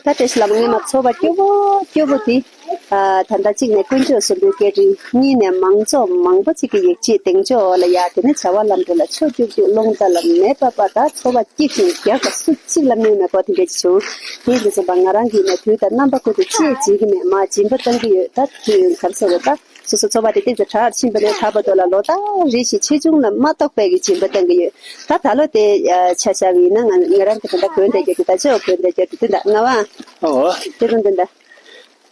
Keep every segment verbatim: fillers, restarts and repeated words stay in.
ད་བཀྲ་ཤིས་ལྷ་མོ་སྔོན་མ་ཚོར་བ་སྐྱོ་པོ་སྐྱོ་པོ་དེ། ཨ་ད་ལྟ་གཅིག་ནས་དཀོན་མཆོག་གསུམ་པོའི་བཀའ་དྲིན། གཉིས་ནས་མང་ཚོགས་མང་པོ་ཅིག་གི་ཡིད་ཆེས་གདེང་འཇོག་འོག་ལ་ཡ། དེ་ནས་བྱ་བ་ལམ་འགྲོ་ལ་ཕྱོགས་རྒྱུག་རྒྱུག་རླུང་རྟ་ལ་མེ་འབར་འབར། ད་ཚོར་བ་སྐྱིད་ཅིང་རྒྱགས་པ་སུ་གཅིག་ལ་སྨོས་མེད་སྐོར་དེ་འདྲ་ཅིག་བྱུང་། དེ་ཡིན་དུས་ཙམ་པ་ང་རང་གིས་ནས་དུས་དང་རྣམ་པ་ཀུན་ཏུ་ཅི་ཡང་བྱེད་ཀྱི་མེད། མར་སྦྱིན་པ་བཏང་གི་ཡོད། ད་དུས་ཡུན་ག་རེ་ཟེར་བ། ད་སོ་སོ་ཚོར་བ་དེ་ཏོག་ཙམ་དྲག་ཕྱིན་པ་ནས་ད་བར་དུ་ལ་ལོ་ལྟར་རེ་བཞིན་ཆེ་ཆུང་ལ་མ་གཏོགས་པའི་གི་སྦྱིན་པ་བཏང་གི་ཡོད། ད་ད་ལོ་དེ་ཆ་བཞག་པ་ཡིན་ན་ང་ང་རང་གི་ད་ལྟ་གོན་བསྡད་རྒྱུ་དེ། ད་ཅོ་གོན་བསྡད་རྒྱུ་དེ་དེ་འདྲ་ང་བ། ཨོ། དེ་དང་དེ་འདྲ།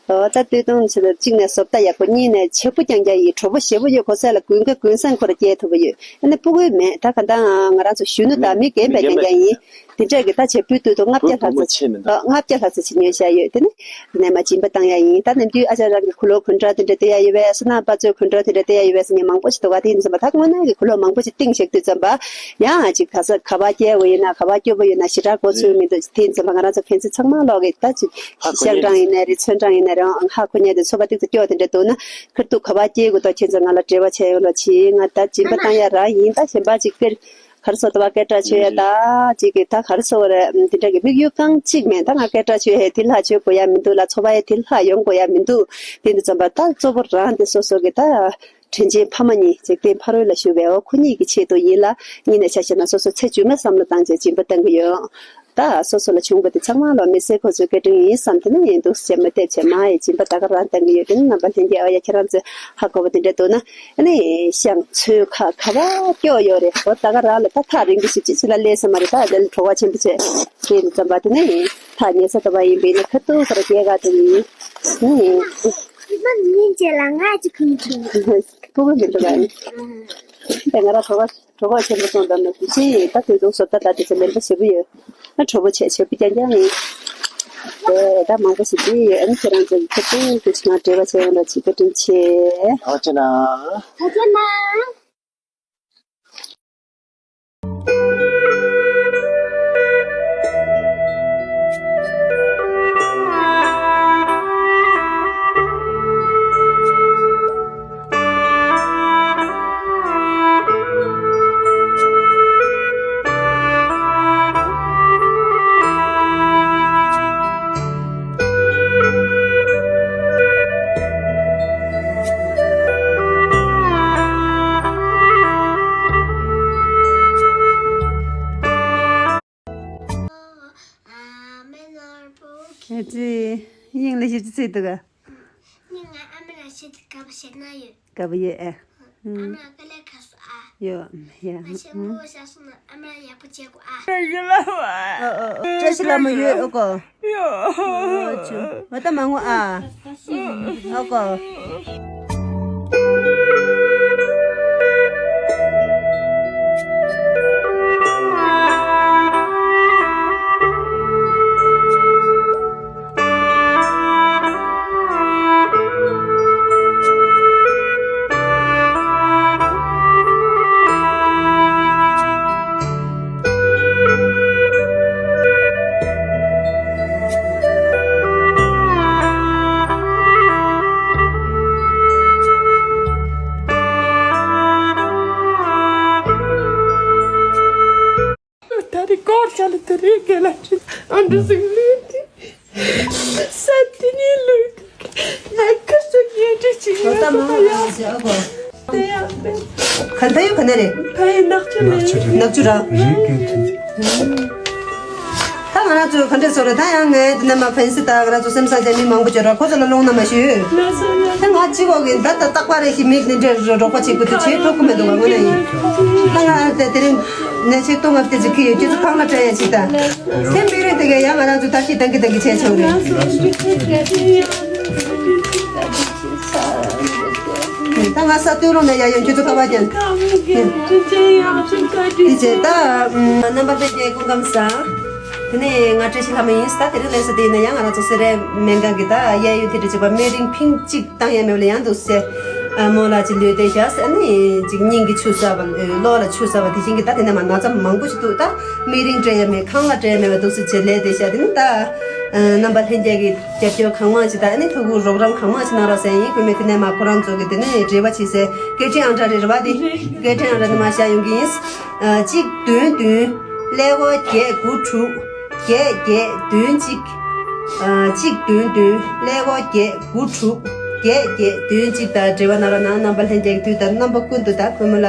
ཨོ། ད་སྟོད་ཐུང་ཆེ་ལ་གཅིག་ནས་བཟོ་ལྟ་ཡག་པོ། གཉིས་ནས་བྱེད་པོ་རྐྱང་རྐྱང་ཡིན། གྲོགས་པོ་ཞེ་པོ་ཡོད། གོ་ས་ལ་དགུན་ཁ་དགུན་སང་ཁོ་ར་སྐྱེལ་ཐུབ་པ་ཡོད། ཨ་ནི་སྤུ་གུ་མེད། ད་ག་ད་ང་རང་ཚོ་གཞོན་ནུ་དང་མི་རྒན་པ་རྐྱང་རྐྱང་ཡིན། དེ་འདྲ་གི་ད་བྱེད་པོའི་སྟོད་ཐུང་ལྔ་བརྒྱ་ལྷག་ཙམ། ལྔ་བརྒྱ་ལྷག་ཙམ་ཞིག་ཉོས་བཞག་ཡོད། དེ་ནི་ནས་མ་སྦྱིན་པ་བཏང་ཡ་ཡིན། ད་ནམ་རྒྱུན་ཨ་ཅག་རང་གི་ཁུ་ལོ་གོན་འདྲ་དེ་འདྲ་སྟེར་ཡ་ཡོད་པས། སོ་ནམ་པ་ཚོའི་གོན་འདྲ་དེ་འདྲ་སྟེར་ཡ་ཡོད་པས་ཟེར་མཁན་མང་པོ་ཞིག་འདུག་ག་དེ་ཡིན་ཙམ་པ་ད་དངོས་གནས་ཀྱི་ཁུ་ལོ་མང་པོ་ཞིག་བཏིང་བཞག་དུས་ཙམ་པ། ཡང་ཅིག་ག་ས་ག་པར་སྐྱེལ་དགོས་ཡིན་ན། ག་པར་སྐྱོར་དགོས་ཡིན་ན་ཞེ་དྲག་གོ་ཚོད་མི་འདུག་དེ་ཡིན་ཙམ་པ་ང་རང་ཚོ་ཕན་ཚུན་ཚང་མ་ལོག་གི་ད་ཅིག་ཤ་གྲང་ཡིན་ནའི་རེད། ཚོན་གྲང་ཡིན་ནའི་རེད། ཧ་གོ་མཁན་དེ་ཚོ་པ་ཏིག་ཙམ་སྐྱོ་དེ་འདྲ་འདུག་ན། ཁིར་ཐུག་ག་པར་སྐྱེལ་དགོས་དོ། ཁྱེད་ཚོ་ང་ལ་འབྲེལ་བ་བྱས་ཡོང་རོགས་གྱིས། ང་ད་སྦྱིན་པ་བཏང་ཡ་རང་ཡིན། ད་གཞན་པ་ཅིག་ཀིར་ག་རེ་ཟེར་དོ་བ། སྐད་གྲགས་ཆོད་ཡ་ད་ཅིག་གི་ད་ག་རེ་ཟེར་བ་རེད། དེ་འདྲ་གི་དམིགས་ཡུལ་རྐང་གཅིག་མེད། ད་ང་སྐད་གྲགས་ཆོད་ཡ་དེ་ལྷག་ཆོད་དགོས་ཡ་མི་འདུག་ལ། ཚོར་བ་ཡ་དེ་ལྷག་ཡོང་དགོས་ཡ་མི་འདུག་དེ་འདྲ་ཙམ་པ་ད་གཙོ་བོ་རང་དེ་སོ་སོ་གི་ད་དྲིན་ཆེན་ཕ་མ་གཉིས། འཇིག་རྟེན་ཕ་རོལ་ལ་བཞུགས་པའི་འོ་ཁོ་གཉིས་ཀྱི་ཆེད་དུ་ཡིན་ལ། གཉིས་ནས་ཆ་བཞག་ན་སོ་སོ་ཚེ་མཇུག་མ་བསམ་བློ་བཏང་བྱས་སྦྱིན་པ་བཏང་གི་ཡོད། ད་སོ་སོ་ལ་བྱུང་བ་དེ་ཚང་མ་ལོ་མི་སེར་ཁོ་ཚོའི་བཀའ་དྲིན་ཡིན་བསམ། དེ་ནས་ཡིན་འདུག་ཟེར་མ་བལྟས་བྱས་མ་ཡི་སྦྱིན་པ་ད་ག་རང་བཏང་གི་ཡོད། དེ་ནས་རྣམ་པ་ལྷན་རྒྱས་ཨ་ཡ་ཁྱེད་རང་ཚོས་ཧ་གོ་བ་དེ་འདྲ་འདུག་ན། ཨ་ནི་ཤང་ཚོའི་ཁ་ག་བ་སྐྱོ་ཡོད་རེད། འོ་ད་ག་རང་ལ་ད་ཐག་རིང་གི་ཞིག་ཅི་ཅི་ལ་སླེབས་ས་མ་རེད། ད་དེ་ལ་བྲོ་བ་ཆེན་པོ་བྱས་དེ་ཙམ་པ་དེ་ནས་ཐག་ཉེ་ས་ད་བ་ཡིན་པས་ན་ཁ་ཐུག་ས་ར་སྐྱེལ་ག་དེ་ཡིན། ཨ་ནི་ཉིན་བྱས་ལ་ང་ཅི་གང་ཐུབ་ཐུབ་མི་འདུག་ག་དེ་ང་ར་བྲོ་བ། གྲོད་ཁོག་ཆེན་པོ་སོང་དང་ནི་དུས་ཆེན་ཡིན། ད་དུས་ཐུང་བཟོ་ལྟ་ད་དེ་ཚོ་ལེན་པ་ཞེ་པོ་ཡོད། ང་གྲོགས་པོ་བྱས་བྱས་པོ་རྐྱང་རྐྱང་ཡིན། ཨེ་ད་མང་པོ་ཞིག་བྲིས་ཡོད། ཨ་ནི་ཁྱེད་རང་ཚོ་གི་ཁ་ཏོན་དུ་ཆེ་ང་འབྲེལ་བ་བྱས་ཡོང་ལ་ཅིག་བཀའ་དྲིན་ཆེ། ཐུགས་རྗེ་གནང་། ཐུགས་རྗེ་གནང་། ཨ་ཙི། དབྱིངས་ལ་ཞིབ་ཅི་ཚིག་འདུག་ག་དབྱིངས་ང་ཨ་མ་ལ་ཞིབ་ཏུ་དགའ་པོ་བྱེད་ན་ཡོད། དགའ་པོ་ཡོད་ཨེ། ཨ་མ་དཀའ་ལས་ཁག་སོང་ཨ། ཡོད་ཡ། ང་ཆེན་མོ་ཤག་སོང་ན་ཨ་མ་ཡག་པོ་བྱེད་དགོས་ཨ། བཀྲ་ཤིས་ལྷ་མོ། ཨོ་ཨོ་ཨོ། བཀྲ་ཤིས་ལྷ་མོ་ཡོད། ཨོ་གོ། ཡོད། ཨོ་ཆུ། ང་ད་མ་ངུ་ཨ། ཨོ་གོ། ད་རེས་སྐོར་ཆ་ལ་དེ་རེས་རྒན་ལགས་ཀྱིས་ཨ་འདྲ་ཟིག་ལུས་ཏེ། ས་དེ་ནས་ལུས་ཏེ། ང་ཁ་སང་ཉལ་ཁྲི་ཆིག་ང་ད་མ་ད་ཡ་ཡ་ཟེར་ཨ་གོ། དེ་ཡ་དེ། ག་ད་ཡོད་ག་ན་རེད། ད་ཡི་ནག་ཆུ་ནག་ཆུ་རེད། ནག་ཆུ་ར། རིག་གི་དུས། ད་ང་རང་ཚོ་ག་འདྲ་བཟོ་རེད། ད་ཡང་ངས་འདི་ནས་མ་ཕན་སི་ད་ང་རང་ཚོ་སེམས་བཟང་ཅན་མི་མང་པོ་བྱོས་ར། ཁོ་ཚོ་ལ་སློང་ན་མ་ཞུ། ད་ང་གཅིག་གོ་གི་ད་ད་རྟག་པར་རེ་ཞིག་མིག་ནས་འདྲེ་རོགས་པ་བྱེད་དགོས་དུས་བྱེད་ཐུབ་ཀྱི་མི་འདུག་བ། དངོས་གནས་ཡིན། ད་ང་དེ་དེ་རིང་ནས་ཆེད་གཏོང་ངབ་དེ་ཅིག་གི་ཡོད། ཁྱེད་ཚོ་ཁང་ལ་སྤྲད་ཡ་ཅིག་ད་སེམས་པའི་རེ་དེ་གས་ཡང་ང་རང་ཚོ་ད་ཤི་དང་གི་དང་གི་བྱས་ཆོག་རེད། ད་ང་ས་སྟོད་ལུང་ནས་ཡ་ཡོང་ཁྱེད་ཚོ་ཁ་བ་ཀྱང་དེ་བྱས་ད་རྣམ་པ་ཕལ་སྐྱེས་སྐུ་ཁམས་བཟང་། དེ་ནས་ང་བཀྲ་ཤིས་ལྷ་མོ་ཡིན། ད་དེ་རིང་ལས་ས་དེ་ཡིན་ན་ཡང་ང་རང་ཚོ་སེ་རའི་སྨན་ཁང་གི་ད་གཡས་གཡོན་དེ་འདྲ་བྱས་པ་སྨན་རིན་ཕིང་གཅིག་བཏང་ཡ་མེད་པ་ལ་ཡང་འདུག་སེ། ཨ་མོ་ལ་ཅིག་ལུས་བསྡད་ཤག་ཟེར། ཨ་ནི་ཅིག་སྙིང་གི་ཆུ་ཟ་བ། གློ་ལ་ཆུ་ཟ་བ་དེ་བཞིན་གྱི་ད་དེ་ནས་མ་ན་ཚ་མང་པོ་ཞིག་འདུག་ད་སྨན་རིན་སྤྲད་ཡ་མེད། ཁང་གླ་སྤྲད་ཡ་མེད་པ་འདུག་སེ་བྱས་ལས་བསྡད་ཤག་དེ་ནི་ད་རྣམ་པ་ལྷན་རྒྱས་ཀྱི་རྒྱབ་སྐྱོར་གང་མང་ཞིག་ད་ཨ་ནི་ཕྲུ་གུ་རོགས་རམ་གང་མང་ཞིག་གནང་རོགས་ཟེར་ཡིན། དགོས་མེད་དེ་ནས་མ་ཁོ་རང་ཚོ་གི་དེ་ནས་འབྲེལ་བ་བྱེད་སའི་སྐད་འཕྲིན་ཨང་གྲངས་རེད་བ། དེ་སྐད་འཕྲིན་ཨང་གྲངས་དེ་མ་བཞག་ཡོང་གི་ཡིན། གཅིག་བདུན་བདུན། ཀླད་ཀོར་བརྒྱད་དགུ་དྲུག་བརྒྱད་བརྒྱད་བདུན་གཅིག་གཅིག་བདུན་བདུན་ཀླད་ཀོར་བརྒྱད་དགུ་དྲུག་བརྒྱད་བརྒྱད་བདུན་གཅིག་དང་འབྲེལ་བ་གནང་རོགས་གནང་། རྣམ་པ་ལྷན་རྒྱས་ཀྱི་དུས་ལྟར་རྣམ་པ་ཀུན་ཏུ་དང་གུས་མོ་ལ་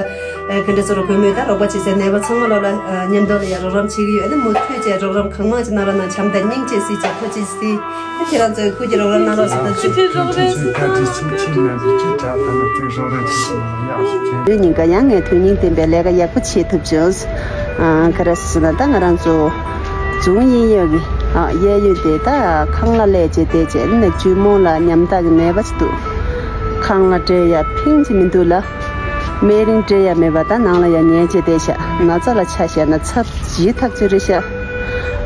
ག་འདྲ་བཟོ་རོགས་གུས་མོ་དང་རོགས་པ་བྱེད་སའི་ནད་པ་ཚང་མ་ལོ་ལ་མཉམ་དུ་ལ་ཡང་རོགས་རམ་བྱེད་ཀྱི་ཡོད། ཨ་ནི་མུ་མཐུད་བྱས་རོགས་རམ་གང་མང་ཅིག་གནང་རོགས་གནང་། བྱམས་དང་སྙིང་རྗེ་གཟིགས་བྱས་ཐུགས་རྗེ་གཟིགས། ཁྱེད་རང་ཚོས་སྐུ་མཁྱེན་རོགས་རམ་གནང་རོགས་ཟེར་ད། ཁྱེད་ཚོས་རོགས་རམ་ཞུ་དང་། ཁྱེད་ཚོས་བཀའ་དྲིན་ཆེ། ཁྱེད་རྣམ་ཚོས་ཅི་དྲག་ཐ་ན་ཚོས་རོགས་རམ་བྱེད་ཞིང་ཡག་ཞིག་བྱས། དེ་ཉིན་ཀ་ཡང་ངས་དོན་སྙིང་ལྡན་པའི་ལས་ཀ་ཡག་པོ་བྱེད་ཐུབ་བྱུང་། ཨ་ག་རེ་ཟེར་ན་ད་ང་རང་ཚོ་རྫོང་དབྱིན་ཡོད་ཀྱི་ཨ་གཡས་གཡོན་དེ་ད་ཁང་གླ་ལས་བྱས་བསྡད་བྱས་ནས་ཇུས་མོང་ལ་ཉམ་ཐག་གི་ནད་པ་ཅིག་འདུག་ཁང་གླ་སྤྲད་ཡ་ཕིང་ཅིག་མི་འདུག་ལ། སྨན་རིན་སྤྲད་ཡ་མེད་པ་ད་ནང་ལ་ཡ་ཉལ་བྱས་བསྡད་ཤག་ན་ཚ་ལ་ཆ་བཞག་ན་ཚབས་ཇི་ཐག་ཆོད་རེད་ཤག་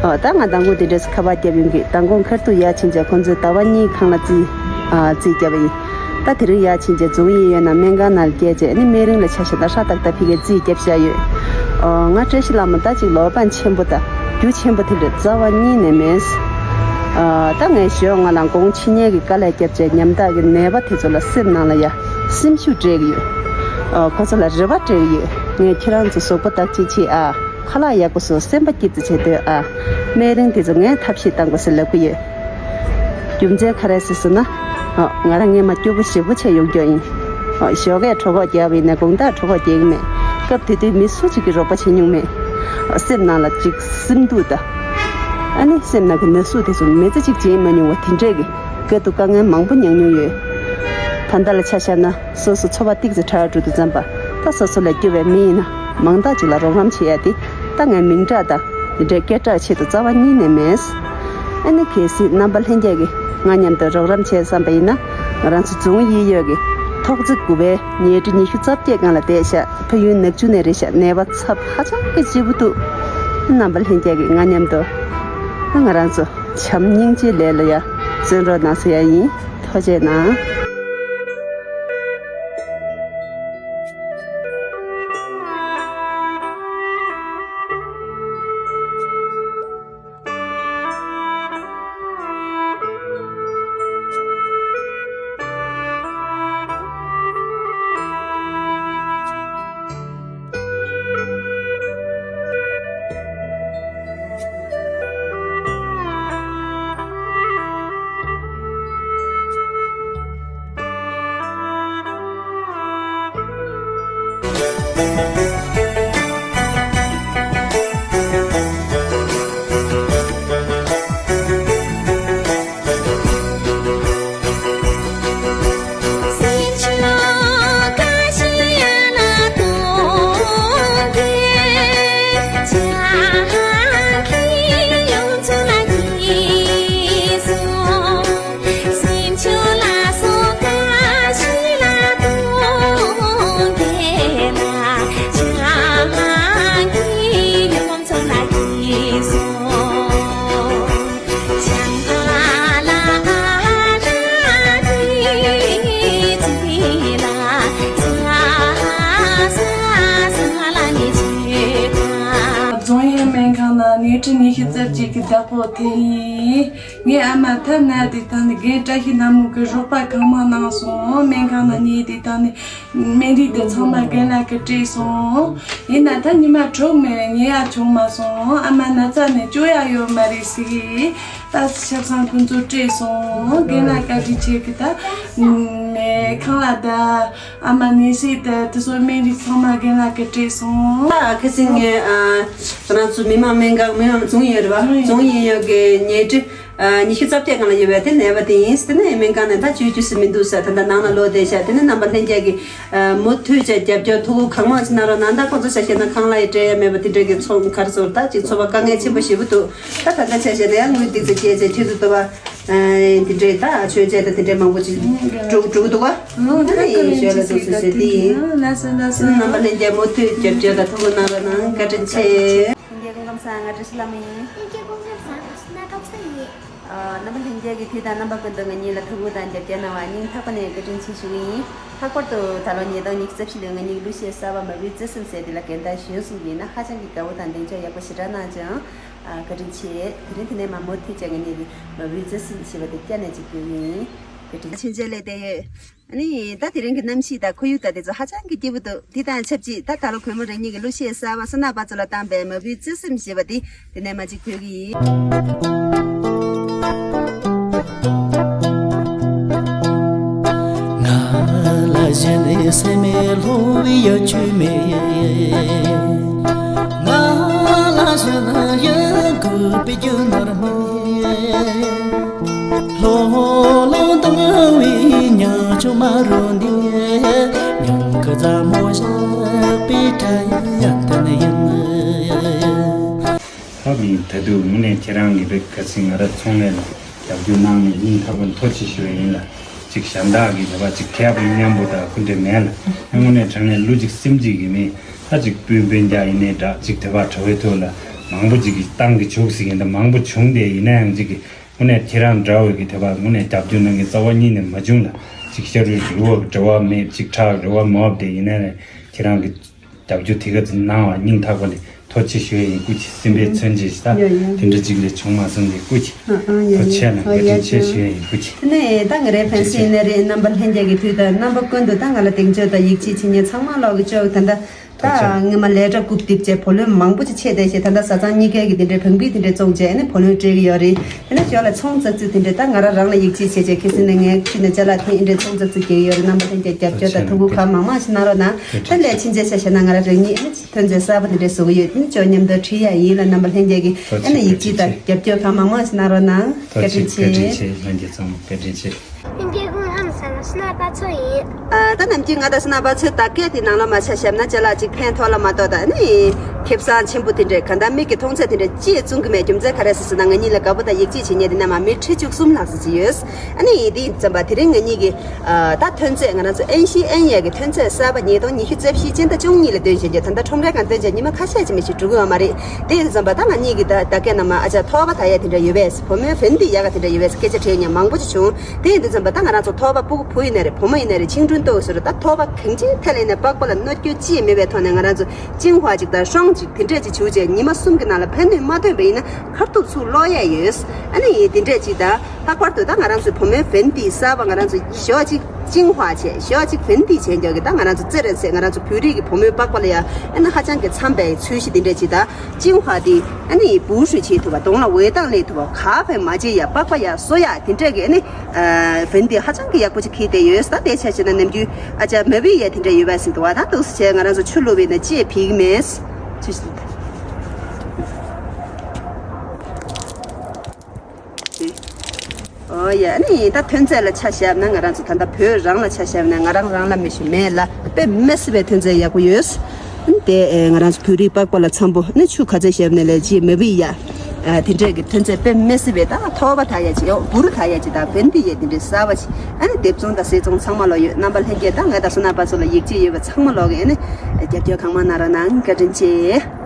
ཨོ་ད་ང་མདང་དགོང་དེ་འདྲས་སུ་ཁ་པར་བརྒྱབ་ཡོང་གི། མདང་དགོང་ཁ་ཐུག་ཡར་ཕྱིན་བྱས་ཁོང་ཚོས་ཟླ་བ་གཉིས་ཁང་གླ་རྩིས་ཨ་རྩིས་བརྒྱབ་པ་ཡིན། ད་དེ་རིང་ཡར་ཕྱིན་བྱས་རྫོང་དབྱིན་ཡོད་ན་སྨན་ཁང་ནང་ལ་བསྐྱལ་བྱས་ནི་སྨན་རིན་ལ་ཆ་བཞག་ན་ཧྲ་ཏག་ཏག་ཕ་གིར་རྩིས་བརྒྱབ་བཞག་ཡོད། ཨོ་ང་བཀྲ་ཤིས་ལྷ་མོ་ད་ཅིག་ལོ་པན་ཆེན་པོ་དང་རྒྱུ་ཆེན་པོ་དེ་འདྲ་རྩ་བ་ཉིད་ནས་མེད། ཨོ་ད་ངས་ཞོགས་སྔ་ལ་དགོང་ཕྱི་ཉལ་གྱི་དཀའ་ལས་བརྒྱབ་བྱས་ཉམ་ཐག་གི་ནད་པ་དེ་ཚོ་ལ་སེམས་ནང་ལ་ཡ་སེམས་ཤུགས་སྤྲད་ཀྱི་ཡོད། ཨོ་ཁོ་ཚོ་ལ་རེ་བ་སྤྲད་ཀྱི་ཡོད། ངས་ཁྱེད་རང་ཚོ་གཟུགས་པོ་བདག་གཅེས་བྱེད་ཨ། ཁ་ལག་ཡག་པོ་ཟོ། སེམས་པ་སྐྱིད་པོ་བྱེད་སྡོད་ཨ། སྨན་རིན་དེ་ཚོ་ངས་ཐབས་ཤེས་བཏང་དགོས་ཟེར་ལབ་ཀྱི་ཡོད། རྒྱུ་མཚན་ག་རེ་ཟེར་ཟེར་ན། ཨ་ང་རང་སྔས་མ་སྐྱོ་པོ་ཞེ་པོ་བྱས་ཡོང་རྒྱུ་ཡིན། ཨ་ཞོགས་ཀས་གྲོད་ཁོག་བརྒྱབ་པ་ཡིན་ན་དགོང་དག་གྲོད་ཁོག་བརྒྱབ་ཀྱི་མེད། སྐབས་དེ་དུས་མི་སུ་གཅིག་གིས་རོགས་པ་བྱེད་མྱོང་མེད། ཨ་སེམས་ནང་ལ་ཅིག་སེམས་སྡུག་དང་། ཨ་ནི་སེམས་ནང་གི་ན་ཟུག་དེ་ཚོ་མི་ཚེ་གཅིག་བརྗེད་མ་མྱོང་བ་དེ་འདྲས་ཀྱི་དཀའ་སྡུག་དཀའ་ངལ་མང་པོ་མྱངས་མྱོང་ཡོད། ད་ལྟ་ལ་ཆ་བཞག་ན། སོ་སོ་འཚོ་བ་ཏོག་ཙམ་དྲག་འགྲོ་དུས་ཙམ་པ། ད་སོ་སོ་ལས་སྐྱོ་བའི་མི་ཡིན་ན་མང་དག་ཅིག་ལ་རོགས་རམ་བྱེད་ཡ་དེ་ད་ངའི་མིང་གྲགས་དང་དེ་འདྲའི་སྐད་གྲགས་ཆེད་དུ་རྩ་བ་ཉིད་ནས་མེད། ཨ་ནི་གལ་སྲིད་རྣམ་པ་ལྷན་རྒྱས་ཀྱིས་ང་མཉམ་དུ་རོགས་རམ་བྱེད་བསམ་པ་ཡིན་ན། ང་རང་ཚོ་རྫོང་དབྱིན་ཡོད་ཀྱི་ཐོག་བརྩེགས་དགུ་པའི་ཉལ་ཁྲི་ཉི་ཤུ་རྩ་བརྒྱད་སྒང་ལ་བསྡད་ཤག་ཕ་ཡུལ་ནག་ཆུ་ནས་རེད་ཤག་ནད་པ་ཚབས་ཧ་ཅང་གི་ལྕི་པོ་འདུག་རྣམ་པ་ལྷན་རྒྱས་ཀྱིས་ང་མཉམ་དུ་ང་རང་ཚོ་བྱམས་སྙིང་རྗེའི་ལས་ལ་ཡ་བརྩོན་རོགས་གནང་ཟེར་ཡ་ཡིན། ཐུགས་རྗེ་གནང་། རྫོང་ཡན་སྨན་ཁང་ནང་ཉལ་ཁྲི་ཉི་ཤུ་རྩ་གཅིག་གི་བདག་པོ་དེ་ཡིན། ངའི་ཨ་མ་ཐ་ན་དེ་དང་ནི་རྒན་བཀྲ་ཤིས་ལྷ་མོ་གི་རོགས་པ་གང་མང་གནང་སོང་། སྨན་ཁང་ནང་ཉལ་དེ་དང་ནི། སྨན་རིན་དེ་ཚང་མ་རྒན་ལགས་ཀྱིས་སྤྲད་སོང་། ཡིན་ན་ད་ཉི་མ་དྲུག་མེད་ཉལ་ཡག་བྱུང་མ་སོང་། ཨ་མ་ན་ཚ་ནས་སྐྱོ་ཡག་ཡོད་མ་རེད་ཟེར་གི། ད་ཆབ་གསང་ཁོང་ཚོས་སྤྲད་སོང་། རྒན་ལགས་བཀའ་དྲིན་ཆེ་གི། ད་ཁང་གླ་ད་ཨ་མ་ནད་སེལ་ད་དེ་ཚོ་སྨན་རིན་ཚང་མ་རྒན་ལགས་ཀྱིས་སྤྲད་སོང་། ད་ཁ་སང་ངས་ཨ་ང་རང་ཚོ་མི་དམངས་སྨན་ཁང་མི་དམངས་རྫོང་ཡོད་རེད་པ། རྫོང་ཡིན་ཡོད་ཀྱི་ཉལ་ཁྲི། ཉི་ཤུ་རྩ་བརྒྱད་སྒང་ལ་ཡོད་པའི་དེ་ནད་པ་དེ་ཡིན། དེ་ནས་སྨན་ཁང་ནས་ད་བཅོས་རྒྱུ་ཟེར་མི་འདུག་ཟེར། ད་ལྟ་ནང་ལ་ལོག་བསྡད་ཤག་དེ་ནས་རྣམ་པ་ལྷན་རྒྱས་ཀྱིས་མུ་མཐུད་བྱས་རྒྱབ་སྐྱོར་ཐུགས་ཁུར་གང་མང་ཞིག་གནང་རོགས་གནང་། ད་ཁོང་ཚོ་ཆ་བཞག་ན་ཁང་གླ་ཡི་སྤྲད་ཡ་མེད་པ་དེ་འདྲ་གི་ཚོང་གར་ཚོར་ད་ཅིག་འཚོ་བ་དཀའ་ངལ་ཆེན་པོ་ཞེ་པོ་འདུག་ད་ད་ལྟ་ཆ་བཞག་ན་ཡང་དངུལ་ཏིག་ཙམ་སྐྱེལ་ཚེ་ཁྱོད་ཚོ་ལྟ་བ་དེ་འདྲས་ད་མཆོད་ཆས་ད་དེ་འདྲས་མང་པོ་ཅིག་འགྲོ་འགྲོ་གི་འདུག་བ། ད་ཡིན་ཞོལ་ལ་ཚོགས་སུ་ཟེར་དེ་ཡིན། རྣམ་པ་ལྷན་རྒྱས་མུ་མཐུད་རྒྱབ་སྐྱོར་དང་ཐུགས་ཁུར་གནང་རོགས་གནང་། བཀའ་དྲིན་ཆེ། ལྷན་རྒྱས་སྐུ་ཁམས་བཟང་། ང་བཀྲ་ཤིས་ལྷ་མོ་ཡིན། ལྷན་རྒྱས་སྐུ་ཁམས་བཟང་། ང་སྣ་ཁ་བཟང་ཡིན། ཨ་རྣམ་པ་ལྷན་རྒྱས་ཀྱིས་དུས་དང་རྣམ་པ་ཀུན་ཏུ་ང་གཉིས་ལ་ཐུགས་ཁུར་དང་རྒྱབ་སྐྱོར་གནང་བར་སྙིང་ཐག་པ་ནས་བཀའ་དྲིན་ཆེ་ཞུ་གི་ཡིན། ལྷག་པར་དུ་ད་ལོ་ཉིས་སྟོང་ཉི་ཤུ་རྩ་བཞི་ལོའི་ང་གཉིས་ཀྱི་གླུ་གཞས་གསར་པ་མ་བུའི་བརྩེ་སེམས་ཟེར་དེ་ལ་རྒན་དར་གཞོན་གསུམ་གྱིས་ཡིན་ན་ཧ་ཅང་གི་དགའ་པོ་དང་གདེང་འཇོག་ཡག་པོ་ཞེ་དྲག་གནང་ཅིང་། ཨ་བཀའ་དྲིན་ཆེ། དེ་རིང་དེ་ནས་མ་མུ་མཐུད་བྱས་ང་གཉིས་ཀྱི་མ་བུའི་བརྩེ་སེམས་ཞེས་པ་དེ་བསྐྱར་ནས་ཅིག་ཕུལ་གི་ཡིན། བཀའ་དྲིན་ཆེ། ལས་བསྡད་ཡོད། ཨ་ནི་ད་དེ་རིང་གི་གནམ་གཤིས་དང་ཁོར་ཡུག་དང་དེ་ཚོ་ཧ་ཅང་གི་སྐྱིད་པོ་འདུག་དེ་དང་ཆབས་ཅིག་ད་ད་ལོ་གུས་མོ་རང་ཉིད་ཀྱི་གླུ་གཞས་གསར་པ་བསོད་ནམས་དཔལ་འཚོ་ལགས་བཏང་པའི་མ་བུའི་བརྩེ་སེམས་ཞེས་པ་དེ་དེ་ནས་མར་ཅིག་ཕུལ་གི་ཡིན། ཐོ་བའི་ཡ་ཆུ་མེ། ང་ལ་ཞེ་ན་ཡ་གུ་པི་ཀྱུ་ནར་མེ། ལྷོ་ལོ་དང་བའི་ཉ་ཆུ་མ་རོ་འདི། ཉང་ཁ་ཛ་མོ་ཞག་པི་ཏྲ་ཡ་ཏན་ཡིན། ཧ་མི་ད་དུ་མུ་ནས་ཁྱེད་རང་གི་བེག་ག་སི་ང་ར་ཚོང་ལས་ལ་རྒྱབ་སྐྱོར་གནང་ནས་སྙིང་ཐག་པ་ཐོ་ཆེ་ཞུ་ཡ་ཡིན་ལ། ཅིག་གཞན་དག་གི་ལས་པ་ཅིག་ཁྱད་པར་མཉམ་པོ་དང་སྐུ་འདྲེ་མེད་ལ། དངོས་གནས་དྲང་གནས་ལུ་ཅིག་སེམས་ཅིག་གི་མི་ད་ཅིག་སྤུན་སྤུན་ཀྱག་ཡིན་ནའི་འདྲ། ཅིག་དེ་བ་གྲོ་བའི་ཐོག་ལ་མང་པོ་ཅིག་གི་ཏང་གི་བྱུག་ཟིག་ཡིན་ད་མང་པོ་བྱུང་དེ་ཡིན་ན་ཡང་ཅིག་གི་དངོས་གནས་ཁྱེད་རང་འདྲ་བོ་གི་དེ་བ་དངོས་གནས་རྒྱབ་སྐྱོར་གནང་གི་རྩ་བ་ཉིད་ནས་མ་བྱུང་ལ། ཅིག་ཤ་རུས་རུ་བ་གི་འབྲེལ་བ་མེད་ཅིག་ཁྲག་རུ་བ་མ་བབ་དེ་ཡིན་ན་ནས་ཁྱེད་རང་གི་རྒྱབ་སྐྱོར་དེ་ག་ཚོད་གནང་བ་སྙིང་ཐག་པ་ནས་ཐུགས་རྗེ་ཆེ་ཞུ་ཡ་ཡིན། སྐུ་མཁྱེན། སེམས་པའི་མཚོན་བྱེད་ཞིག་ད་ཡ་ཡ། དེ་འདྲ་ཅིག་ལས་བྱུང་མ་སོང་གི་སྐུ་མཁྱེན། ཨ་ཨ་ཡ་ཐུགས་རྗེ་ཆེ་གནང་། ཨ་བཀའ་ཡ་དྲིན་ཆེ་ཞུ་ཡ་ཡིན། སྐུ་མཁྱེན། དེ་ནས་ད་ང་རའི་ཕན་སེམས་ཡིན་ནའི་རེད། རྣམ་པ་ལྷན་རྒྱས་ཀྱི་དུས་དང་རྣམ་པ་ཀུན་ཏུ་ད་ང་ལ་གདེང་ཚོད་དང་ཡིད་ཆེས་བྱེད་མཁན་ཚང་མ་ལོག་གི་ཅོག་ད་ལྟ། ད་ཐུགས་རྗེ་ཆེ། སྔོན་མ་ལས་གྲྭ་རྐུབ་རྡིབ་བྱས་བུ་ལོན་མང་པོ་ཅིག་ཆད་བསྡད་བྱས། ད་ལྟ་བཟའ་ཚང་གཉིས་ཀའི་གི་དེ་འདྲའི་བང་པི་དེ་འདྲའི་བཙོང་བྱས་ཨ་ནི་བུ་ལོན་སྤྲད་གི་ཡོད་རེད། དེ་ནས་ཞོར་ལ་ཚོང་ཙག་ཙིག་དེ་འདྲའི་ད་ང་རང་རང་ལ་ཡིད་ཆེས་བྱས་བྱས་ཁ་སང་ནས་ངས་ཁྱི་ནས་ཅ་ལག་འཐེན་ཨེ་འདྲའི་ཚོང་ཙག་ཙིག་རྒྱག་གི་ཡོད་རེད། རྣམ་པ་ལྷན་རྒྱས་རྒྱབ་སྐྱོར་དང་ཐུགས་ཁུར་གང་མང་མང་ཞིག་གནང་རོགས་གནང་། ད་ལས་ཕྱིན་ཆད་ཆ་བཞག་ན་ང་རང་རང་ཉིད་ཨ་ནི་ཐོན་རྫས་གསར་པ་དེ་འདྲའི་བཟོ་གི་ཡོད། དེ་ནི་ཅོག་མཉམ་དུ་ཁྲིད་ཡ་ཡིན་ལ། རྣམ་པ་ལྷན་རྒྱས་ཀྱིས་ཨ་ནི་ཡིད་ཆེས་དང་རྒྱབ་སྐྱོར་གང་མང་མང་ཞིག་གནང་རོགས་གནང་། བཀའ་དྲིན་ཆེ། བཀའ་དྲིན་ཆེ། ལྷན་རྒྱས་ཚང་མ་བཀའ་དྲིན་ཆེ། ལྷན་རྒྱས་ཀུན་ལྷམ་ཟེར་ན་སྣ་པ་ཚོ་ཡིན། ཨ། ད་ནམ་རྒྱུན་ང་དང་སྣ་པ་ཚོས་ད་སྐད་དེ་ནང་ལ་མ་ཆ་བཞག་ན་ཅ་ལག་ཅིག་ཕན་ཐོགས་ལ་མ་གཏོགས་ད་ནི་ཁེ་བཟང་ཆེན་པོ་དེ་འདྲས་གང་ལྟར་མིག་གིས་མཐོང་ཚད་དེ་འདྲས་ཅིག་བཙུགས་ཀྱི་མེད། རྒྱུ་མཚན་ག་རེ་ཟེར་ཟེར་ན་ང་གཉིས་ལ་དགའ་པོ་དང་ཡིད་ཆེས་བྱེད་མཁན་དེ་ནས་མ་མི་ཁྲི་བཅུ་གསུམ་ལྷག་ཙམ་ཅིག་ཡོད། ཨ་ནི་དེ་ཙམ་པ་དེ་རིང་ང་གཉིས་ཀྱིས་ཨ། ད་ཐོན་རྫས་ང་རང་ཚོ་ཨན་ཤི་ཨན་ཡས་ཀྱི་ཐོན་རྫས་གསར་པ་ཉིས་སྟོང་ཉི་ཤུ་རྩ་བཞི་སྤྱི་ཟླ་བཅུ་གཉིས་ལ་སྟོན་བཞིན་ཡོད། ད་ལྟ་ཁྲོམ་རའི་སྒང་སྟོན་བྱས་ཉི་མ་ཁ་ཤས་ཅིག་མ་གཏོགས་འགྲོ་གི་ཡོད་མ་རེད། དེ་ཡིན་དུས་ཙམ་པ་ད་ང་གཉིས་ཀྱིས་ད་ད་སྐད་ནང་མ་ཨ་ཅག་ཐོག་པ་ད་ཡ་དེ་འདྲ་ཡོད་པས། བུ་མོའི་བན་དེ་ཡག་ག་དེ་འདྲ་ཡོད་པས་སྐད་ཆ་དྲིས་མཁན་མང་པོ་ཅིག་བྱུང་། དེ་ཡིན་དུས་ཙམ་པ་ད་ང་རང་ཚོ་ཐོག་པ་སྤུ་གུ་བུ་ཡིན་ན་རེད། བུ་མོ་ཡིན་ན་རེད། ཆིང་ཀྲུན་ཏོག་ཟེར་ད་ཐོག་པ་གང་ཅིའི་ཐད་ལ་ཡིན་ན་པགས་པ་ལ་གནོད་སྐྱོན་ཅི་ཡང་མེད་པའི་ཐོག་ནས་ང་རང་ཚོ་ཅིང་ཧྭ་ཅིག་དང་ཧྲོང་ཅིག་དེ་འདྲས་ཅིག་བྱུགས་བྱས་ཉི་མ་གསུམ་གྱི་ནང་ལ་ཕན་གནོད་མ་ཐོན་པ་ཡིན་ན་ཁ་ཐུག་ཚུགས་ལོག་ཡས་ཡོད། ཨ་ནི་དེ་འདྲས་ཅིག་དང་། ལྷག་པར་དུ་ད་ང་རང་ཚོའི་བུ་མོའི་བན་དེ་གསར་པ་ང་རང་ཚོ་ཞོགས་གཅིག་ཅིང་ཧྭ་བྱས། ཞོགས་གཅིག་བན་དེ་བྱས་མགྱོགས་ཀྱི་ད་ང་རང་ཚོ་རྩེད་རན་ཟེར། ང་རང་ཚོ་བོད་རིགས་ཀྱི་བུ་མོའི་པགས་པ་ལ་ཡ་ཨ་ནི་ཧ་ཅང་གི་འཚམ་པའི་ཚུལ་ཞིག་དེ་འདྲས་ཅིག་དང་། ཅིང་ཧྭ་དེ་ཨ་ནི་བུ་ཧྲུའུ་བྱེད་ཐུབ་པ། གདོང་ལ་འོད་མདངས་སླེབས་ཐུབ་པ། ག་ཕན་མ་བྱེད་ཡ། པགས་པ་ཡ་གསོ་ཡ་དེ་འདྲས་ཀྱི་ཨ་ནི་བན་དེ་ཧ་ཅང་གི་ཡག་པོ་ཅིག་འཁྱེར་བསྡད་ཡོད། ད་དེ་ཆ་བཞག་ན་ནམ་རྒྱུན་ཨ་ཅག་མེ་བི་ཡ་དེ་འདྲས་ཡོད་པ་ཟིན་འདུག་བ། ད་འདུག་སེ་བྱས་ང་རང་ཚོ་ཆུ་བླུགས་པས་ན་ཅི་ཡང་ཕིག་མེད། ཆུ་ཞིག་ད། ཨོ་ཡ། ཨ་ནི་ད་ཐོན་རྫས་ལ་ཆ་བཞག་ན་ང་རང་ཚོ་ད་ལྟ་བོད་རང་ལ་ཆ་བཞག་ན་ང་རང་རང་ལ་མི་ཞུ་མེད་ལ་དཔེ་མི་སྲིད་པའི་ཐོན་རྫས་ཡག་པོ་ཡོད། ཨ་ནི་དེ་ཨེ་ང་རང་ཚོ་བོད་རིགས་པགས་པ་ལ་འཚམ་པོ། ཨ་ནི་ཆུ་ག་ཚད་བཞག་ནས་ལས་ཅི་མི་བི་ཡ། ཨ་དེ་འདྲས་ཀྱི་ཐོན་རྫས་དཔེ་མི་སྲིད་པའི་ད་ཐོག་པ་ད་ཡ་ཅི་ཡོ་འབུར་ད་ཡ་ཅི་ད་བན་དེ་ཡ་དེ་འདྲས་གསར་པ་ཅི། ཨ་ནི་སྡེབ་བཙོང་དང་ཟས་བཙོང་ཚང་མ་ལོ་ཡོད། རྣམ་པ་ལྷན་རྒྱས་ད་ང་དང་སོ་ན་པ་ཚོ་ལ་ཡིད་ཆེས་ཡོད་པ་ཚང་མ་ལོག་གི་ཨ་ནི་རྒྱབ་སྐྱོར་གང་མང་གནང་རོགས་གནང་། བཀའ་དྲིན་ཆེ།